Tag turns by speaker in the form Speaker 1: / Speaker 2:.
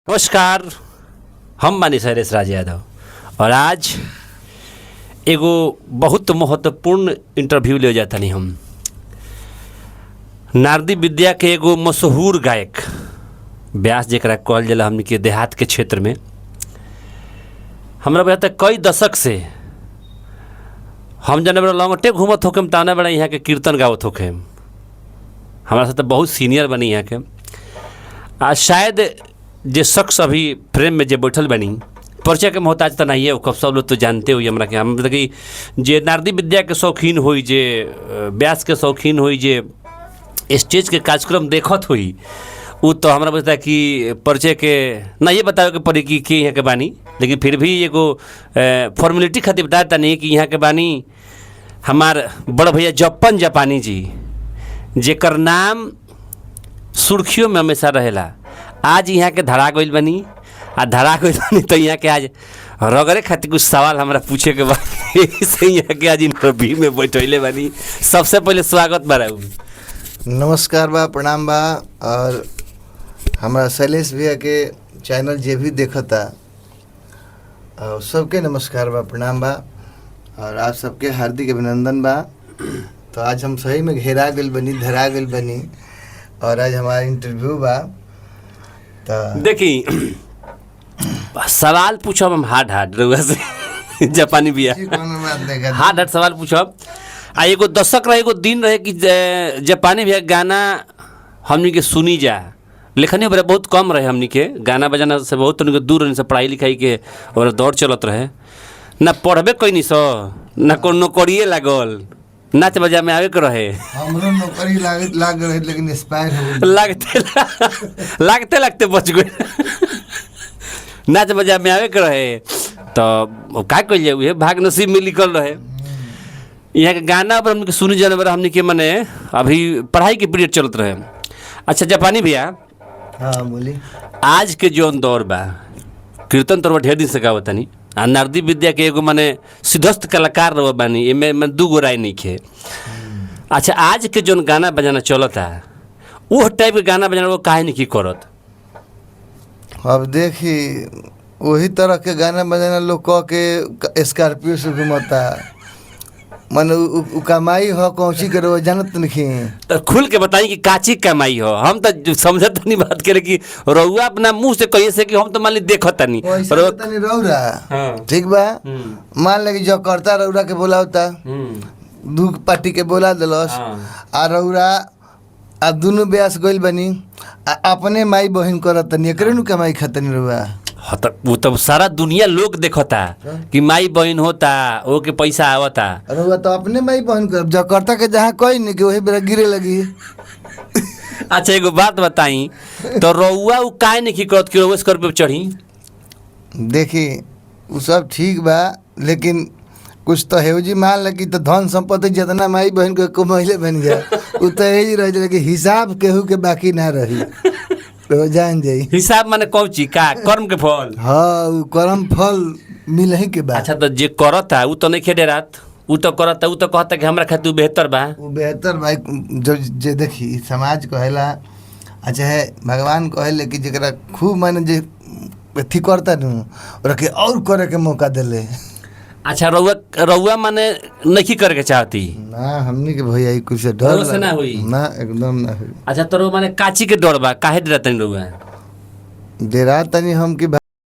Speaker 1: नमस्कार, हम बानी शैलेश राज यादव और आज एगो बहुत महत्वपूर्ण इंटरव्यू ले जातानी हम। नारदी विद्या के एगो मशहूर गायक व्यास जेकरा कहल जाला हमनी के देहात के क्षेत्र में, हमरा बुझाता कई दशक से हम जने बड़ा लंगटे घूमत होखेम ताने बड़ा यहाँ के कीर्तन गावत होखेम। हमरा से तो बहुत सीनियर बनी यहाँ के। आ शायद जे शख्स अभी फ्रेम में जे बैठल बनी परिचय के मोहताज तो नहीं है, वो सब लोग तो जानते हो हमरा के। हम मतलब कि जे नारदी विद्या के शौकीन होई, जे व्यास के शौकीन होई, जे स्टेज के कार्यक्रम देखत होई, उ तो हमरा बुझता कि परिचय के ना ये बतावे के पड़ी कि के यहाँ के बानी, लेकिन फिर भी एगो फॉर्मेलिटी खातिर बता तानी कि यहाँ के बानी हमार बड़ भैया जप्पन जापानी जी, जेकर नाम सुर्खियों में हमेशा रहेला। आज यहाँ के धरा गइल बनी आ धरा गइल बनी तो यहाँ के आज रगड़े खातिर कुछ सवाल हमरा पूछे के बा, से यहाँ के आज इंटरव्यू में बैठले बनी। सबसे पहले स्वागत बा राउर।
Speaker 2: नमस्कार बा, प्रणाम बा। और हमारा शैलेश भैया के चैनल जे भी देखता और सबके नमस्कार बा, प्रणाम बा और आप सबके हार्दिक अभिनंदन बा। तो आज हम सही में घेरा गइल बनी, धरा गइल बनी और आज हमारा इंटरव्यू बा। तो
Speaker 1: देखी, सवाल पूछब हम हार्ड हार्ड रउआ से जापानी बिया।
Speaker 2: जी, कोनो बात नहीं कर।
Speaker 1: हार्ड हार्ड सवाल पूछब। आ एगो दशक रहे, एगो दिन रहे कि जापानी भैया गाना हमनी के सुनी जा, लेखनी बड़ा बहुत कम रहे। हमनी के गाना बजाना से बहुत हमनी के दूर रहनी से, पढ़ाई लिखाई के और दौड़ चलत रहे ना, पढ़बे कैनी सो ना कोनो नौकरिए लागल, नाच बजा में आवे के रहे।
Speaker 2: हमरो नौकरी लाग लाग रहे लेकिन एक्सपायर हो गइल।
Speaker 1: लागते लागते लागते बच गए। नाच बजा में आवे के रहे तो का कइल जाए, उहे भाग नसीब में लिखल रहे। यहाँ के गाना पर हमके सुनी जानवर हमने के मने अभी पढ़ाई के पीरियड चलत रहे। अच्छा जापानी भैया,
Speaker 2: हाँ बोली।
Speaker 1: आज के जौन दौर बा, कीर्तन तोर ढेर दिन से गावतानी आ नारदी विद्या के एगो माने सिद्धस्थ कलाकार रहो बानी, एमे में दू गो राय नइखे। अच्छा आज के जौन गाना बजाना चलता वो टाइप के गाना बजाना वो काहे नहीं करत?
Speaker 2: अब देखी, वही तरह के गाना बजाना लोग कह के स्कॉर्पियो से घूमता, मन उ कमाई हो कौची करे वो जानत नहीं।
Speaker 1: तो खुल के बताई कि काची कमाई हो। हम तो समझत नहीं बात करे कि रउआ अपना मुंह से कहिए से कि हम तो मान ली देखत नहीं।
Speaker 2: पैसा तनी रौरा।
Speaker 1: हाँ।
Speaker 2: ठीक बा, मान ले कि जो करता रौरा के बोलावता, दू पार्टी के बोला दिलस।
Speaker 1: हाँ।
Speaker 2: आ रौरा आ दुनू ब्यास गइल बनी आ अपने माई बहिन करत तनी, एकरे नु कमाई खतनी रौरा।
Speaker 1: हाँ त वो तो सारा दुनिया लोग देखता कि माई बहन होता ओके पैसा आवता।
Speaker 2: रौरा तो अपने माई बहिन करब, जो करता के जहाँ कही नहीं कि वही बेरा गिरे लगी।
Speaker 1: अच्छा एगो बात बताई तो रउआ उ काहे नहीं करत कि रउआ स्कॉर्पियो पे चढ़ी?
Speaker 2: देखी उ सब ठीक बा, लेकिन कुछ तो हेउजी मान ले कि तो धन संपत्ति जितना माई बहन के कमैले बन गया उ तो यही रह जाए कि हिसाब केहू के बाकी ना रही तो जान जाई।
Speaker 1: हिसाब माने कौची का कर्म के फल?
Speaker 2: हाँ, उ कर्म फल मिलही के बा।
Speaker 1: अच्छा तो जे करता उ तो नहीं खेडे रात, उ तो करता, उ तो कहता कि हमरा खातिर बेहतर बा।
Speaker 2: उ बेहतर भाई जो जे देखी समाज कहेला, अच्छा है भगवान कहेले कि जेकरा खूब माने जे अथी करता नु ओकरा के और करे के मौका देले।
Speaker 1: अच्छा रउआ रउआ माने नहीं करे के चाहती?
Speaker 2: ना हमनी के भैया ई कुछ से डर
Speaker 1: रउआ से ना होई?
Speaker 2: ना एकदम ना होई।
Speaker 1: अच्छा तो रउआ माने काची के डर बा, काहे डरतनी रउआ?
Speaker 2: डेरा तनी हम कि